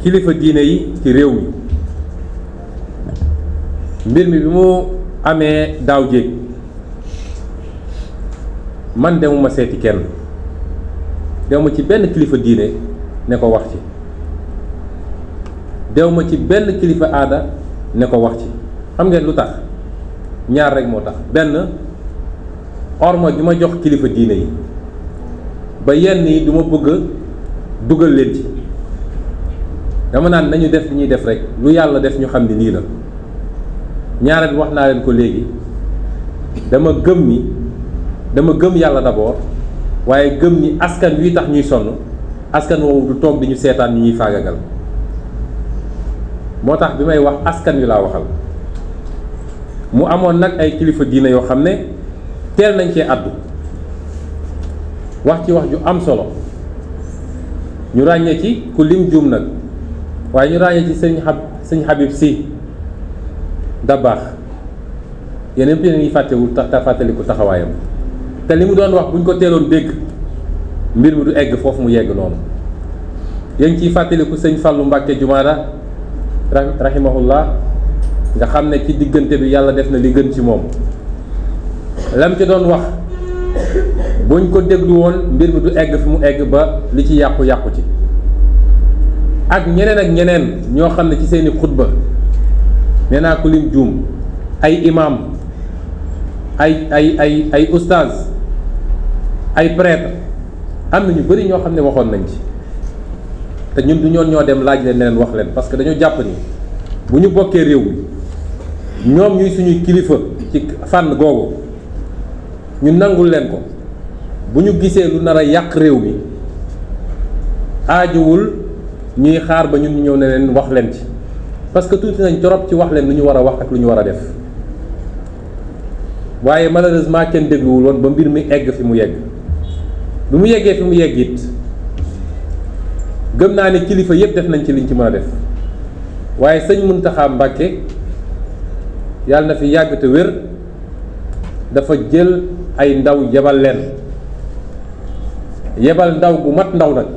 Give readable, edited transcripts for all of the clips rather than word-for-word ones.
kilifa diine yi ci réew mi. mbir mi bi mu amee daaw jéeg man demuma seeti kenn demuma ci benn kilifa diine ne ko wax ci demuma ci benn kilifa aada ne ko wax ci xam ngeen lu tax ñaar rek moo tax benn orma gi ma jox kilifa diine yi ba yenn yi du ma bëgg dugal leen ci dama naan nañu def li ñuy def rek lu yàlla def ñu xam ni nii la. ñaareel wax naa leen ko léegi dama gëm yàlla d'abord waaye gëm ni askan wi tax ñuy sonn askan woowu du toog di ñu seetaan ñu ñuy faagagal moo tax bi may wax askan wi laa waxal mu amoon nag ay kilifa diine yoo xam ne teel nañ cee àddu wax ci wax ju am solo ñu ràññee ci ku lim juum nag waaye ñu ràññee ci sëñ Habib Sy Dabaax yéen yëpp yéen ngi fàttewul fàttaliku taxawaayam te li mu doon wax bu ñu ko teeloon dégg mbir mi du egg foofu mu yegg noonu yéen ciy fàttaliku sëñ Fallou Mbacke Jumaada rahimahullah nga xam ne ci diggante bi yàlla def na li gën ci moom lam ci doon wax buñ ko déglu woon mbir mi du egg fi mu egg ba li ci yàqu-yàqu ci ak ñeneen ñoo xam ne ci seeni xutba nee naa ko lim juum ay imam ay oustaz ay prêtre am na ñu bëri ñoo xam ne waxoon nañ ci te ñun du ñoo dem laaj leen ne leen wax leen parce que dañoo jàpp ni bu ñu bokkee réew mi ñoom ñuy suñuy kilifa ci fànn googu ñu nangul leen ko bu ñu gisee lu nar a yàq réew mi aajuwul ñuy xaar ba ñun ñu ñëw ne leen wax leen ci parce que tuuti nañ torop ci wax leen lu ñu war a wax ak lu ñu war a def waaye malheureusement kenn dégluwul woon ba mbir mi egg fi mu yegg bi mu yeggee fi mu yegg it gëm naa ne kilifa yépp def nañ ci liñ ci mën a def waaye sëñ Muntaxa Mbàkke yàlla na fi yàgg te wér dafa jël ay ndaw yebal leen yebal ndaw gu mat ndaw nag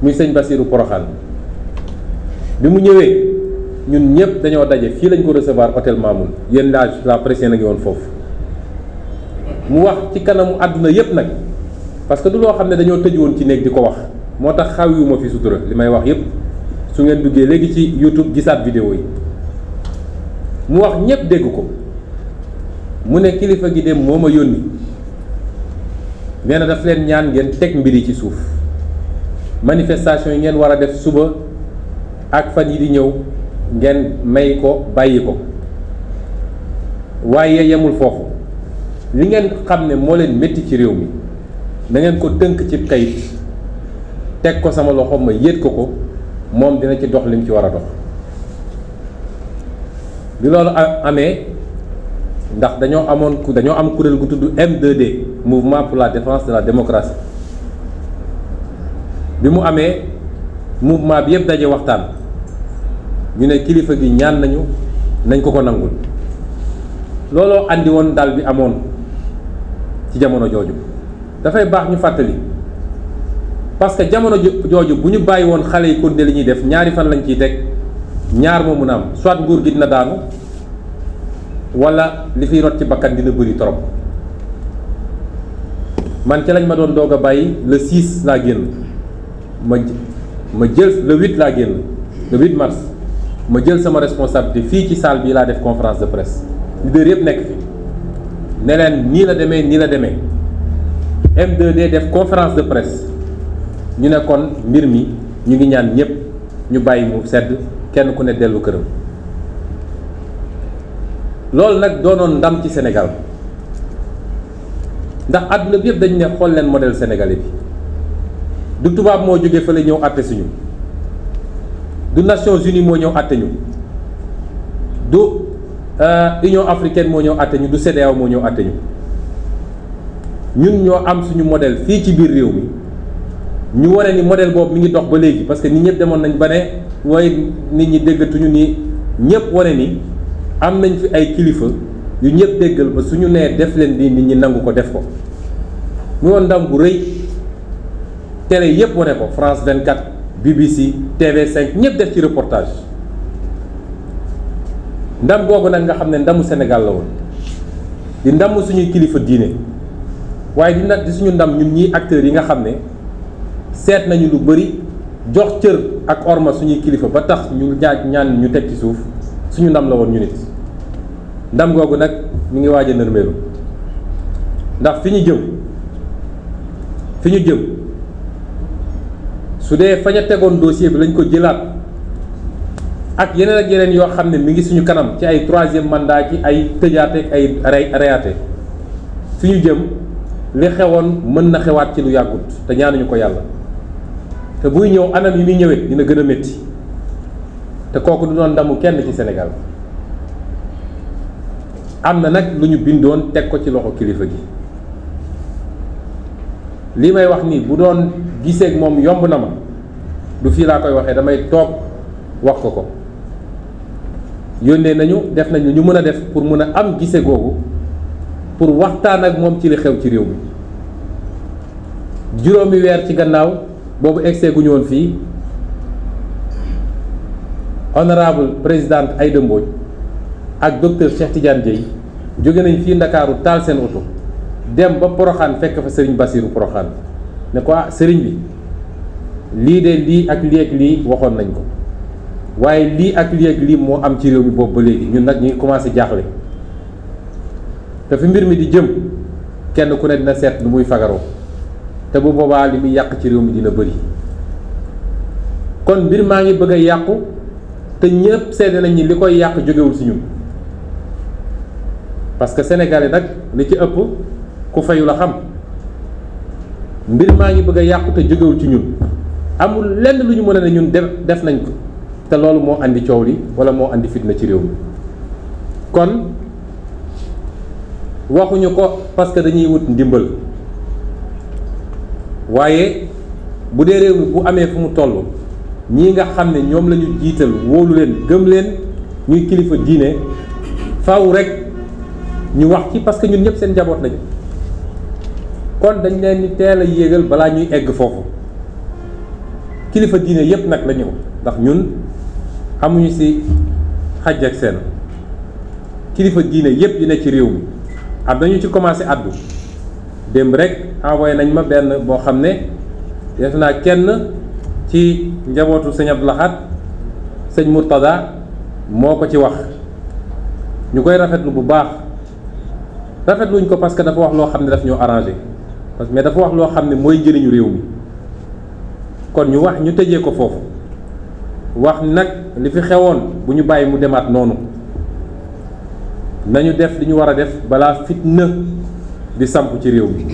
muy sëñ Basiiru Poroxaan bi mu ñëwee ñun ñëpp dañoo daje fii lañ ko recevoir hôtel Mamoun yéen la presse na ngi woon foofu mu wax ci kanamu àdduna yëpp nag parce que du loo xam ne dañoo tëj woon ci néeg di ko wax moo tax xawiwuma fi sutura li may wax yëpp su ngeen duggee léegi ci YouTube gisaat vidéo yi mu wax ñëpp dégg ko mu ne kilifa gi dem moo ma yónni nee na daf leen ñaan ngeen teg mbir yi ci suuf manifestation yi ngeen war a def suba ak fan yi di ñëw ngeen may ko bàyyi ko waaye yemul foofu li ngeen xam ne moo leen métti ci réew mi na ngeen ko tënk ci kayit teg ko sama loxo ma yéet ko moom dina ci dox lim ci war a dox bi loolu amee ndax dañoo am kuréel gu tudd M2D mouvement pour la défense de la démocratie bi mu amee mouvement bi yëpp daje waxtaan ñu ne kilifa gi ñaan nañ ko nangul looloo andi woon dal bi amoon ci jamono jooju dafay baax ñu fàttali parce que jamono jooju bu ñu bàyyi woon xale yi continuer li ñuy def ñaari fan lañ ciy teg ñaar moo mun a am soit nguur gi dina daanu wala li fiy rot ci bakkan dina bëri trop man ca lañ ma doon doog a bàyyi le 6 laa génn ma jël le 8 laa génn le 8 mars ma jël sama responsabilité fii ci salle bi laa def conférence de presse leader yëpp nekk fi ne leen nii la demee M2D def conférence de presse ñu ne kon mbir mi ñu ngi ñaan ñëpp ñu bàyyi mu sedd kenn ku ne dellu këram loolu nag doonoon ndam ci Sénégal ndax àdduna bi yëpp dañu ne xool leen modèle sénégalais bi du tubaab moo jógee fële ñëw àtte suñu du Nations Unies moo ñëw àtte ñu du Union africaine moo ñëw àtte ñu du CEDEAO moo ñëw àtte ñu ñun ñoo am suñu modèle fii ci biir réew mi ñu wane ni modèle boobu mi ngi dox ba léegi parce que nit ñëpp demoon nañ ba ne waaye nit ñi déggatuñu ni ñëpp wane ni am nañ fi ay kilifa yu ñëpp déggal ba suñu nee def leen di nit ñi nangu ko def ko mu woon ndam bu rëy télé yëpp wane ko France 24 BBC TV5 ñëpp def ci reportage ndam googu nag nga xam ne ndamu Sénégal la woon di ndam suñuy kilifa diine waaye di suñu ndam ñun ñii acteurs yi nga xam ne seet nañu lu bëri jox cër ak orma suñuy kilifa ba tax ñu ñaan ñu teg ci suuf suñu ndam la woon ñu nit ndam googu nag mi ngi waaj a nërmeelu ndax fi ñu jëm su dee fañ a tegoon dossier bi lañ ko jëlaat ak yeneen yoo xam ne mi ngi suñu kanam ci ay troisième mandat ci ay tëjaate ak ay reyaate fi ñu jëm li xewoon mën na xewaat ci lu yàggut te ñaanuñu ko yàlla te buy ñëw anam yi muy ñëwee dina gën a métti te kooku du doon ndamu kenn ci Sénégal am na nag lu ñu bindoon teg ko ci loxo kilifa gi lii may wax nii bu doon giseeg moom yomb na ma du fii laa koy waxee damay toog wax ko yónnee nañu def nañ ñu mën a def pour mën a am gise googu pour waxtaan ak moom ci li xew ci réew mi juróomi weer ci gannaaw boobu egsee gu ñu woon fii honorable présidente Aïda Mbodj ak docteur Cheikh Tidiane Dièye jóge nañ fii Ndakaaru taal seen oto dem ba Poroxaan fekk fa Serigne Bassirou Poroxaan ne ko sëriñ bi lii de lii ak lii waxoon nañ ko waaye lii ak lii moo am ci réew mi boobu ba léegi ñun nag ñu ngi commencé jaaxle te fi mbir mi di jëm kenn ku ne dina seet lu muy fagaroo te bu boobaa li muy yàq ci réew mi dina bëri kon mbir maa ngi bëgg a yàqu te ñëpp seede nañ ni li koy yàq jógewul si ñun parce que sénégalais nag li ci ëpp ku fayu la xam mbir maa ngi bëgg a yàqu te jógewul ci ñun amul lenn lu ñu mën a ne ñun def nañ ko te loolu moo andi coow li wala moo andi fitna ci réew mi kon waxuñu ko parce que dañuy wut ndimbal waaye bu dee réew mi bu amee fu mu toll ñii nga xam ne ñoom la ñu jiital wóolu leen gëm leen ñuy kilifa diine faaw rek ñu wax ci parce que ñun ñëpp seen njaboot lañu kon dañ leen ni teel a yéegal balaa ñuy egg foofu kilifa diine yépp nag la ñëw ndax ñun amuñu ci xaj ak seen kilifa diine yépp yi ne ci réew mi am nañu ci commencé addu démb rek envoyé nañ ma benn boo xam ne def naa kenn ci njabootu sëñ Abdou Lahad sëñ Mourtada moo ko ci wax ñu koy rafetlu bu baax rafetluñ ko parce que dafa wax loo xam ne daf ñoo arrangé mais dafa wax loo xam ne mooy njëriñu réew mi kon ñu wax ñu tëjee ko foofu wax nag li fi xewoon bu ñu bàyyi mu demaat noonu nañu def li ñu war a def balaa fitna di samp ci réew mi